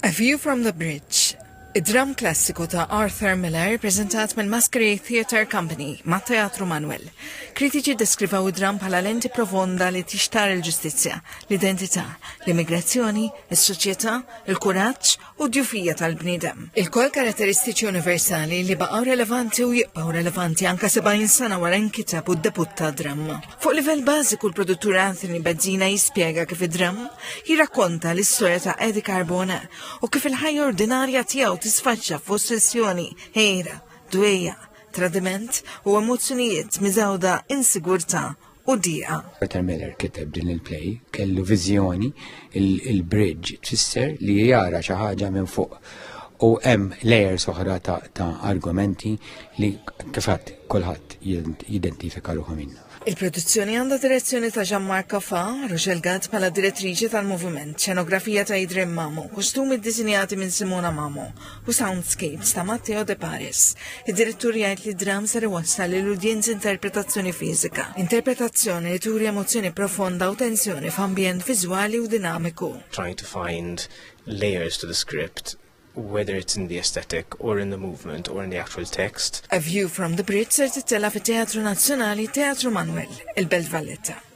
A View from the Bridge, id-dramm klassiku ta' Arthur Miller preżentat mill Masquerade Theatre Company ma' Teatru Manuel. Kritiċi deskrivaw id-dramm bħala lenti profonda li tixtar il-ġustizzja, l-identità, l-immigrazzjoni, is-soċjetà, il-kuraġġ u d-djufija tal-bniedem. Ilkoll karatteristiċi universali li baqgħu relevanti u jibqgħu relevanti anka 70 sena wara nkiteb u ddebutta dramma. Fuq livell bażiku l-produttur Anthony Bezzina jispjega kif id-dramm jirrakkonta l-istorja ta' Eddie Carbone u kif il-ħajja ordinarja tiegħu tisfaċċa f'ossessjoni, ħejra, dwejja, tradiment u emozzjonijiet miżgħuda insigurtà u dieqa. Arthur Miller kiteb din il-play, kellu viżjoni il-bridge tfisser li jara xi ħaġa minn fuq. U hemm layers oħra ta', ta argumenti li kifat kulħadd jidentifika ruħu minna. Il-produzzjoni għandha direzzjoni ta' Jean-Marc Caffa, Rochelle Gatt bħala direttriċi tal-moviment, xenografija ta' Idrim Mamo, kostumi ddisinjati minn Simona Mamo u soundscapes ta' Matteo De Paris. Id-direttur jgħid li d-dramm ser iwassal lil udjenza interpretazzjoni fiżika, interpretazzjoni li turi emozzjoni profonda u tensjoni f'ambjent viżwali u dinamiku. Trying to find layers to the script whether it's in the aesthetic or in the movement or in the actual text. A View from the Bridge ser tittella fit-Teatru Nazzjonali Teatru Manuel, il-Belt Valletta.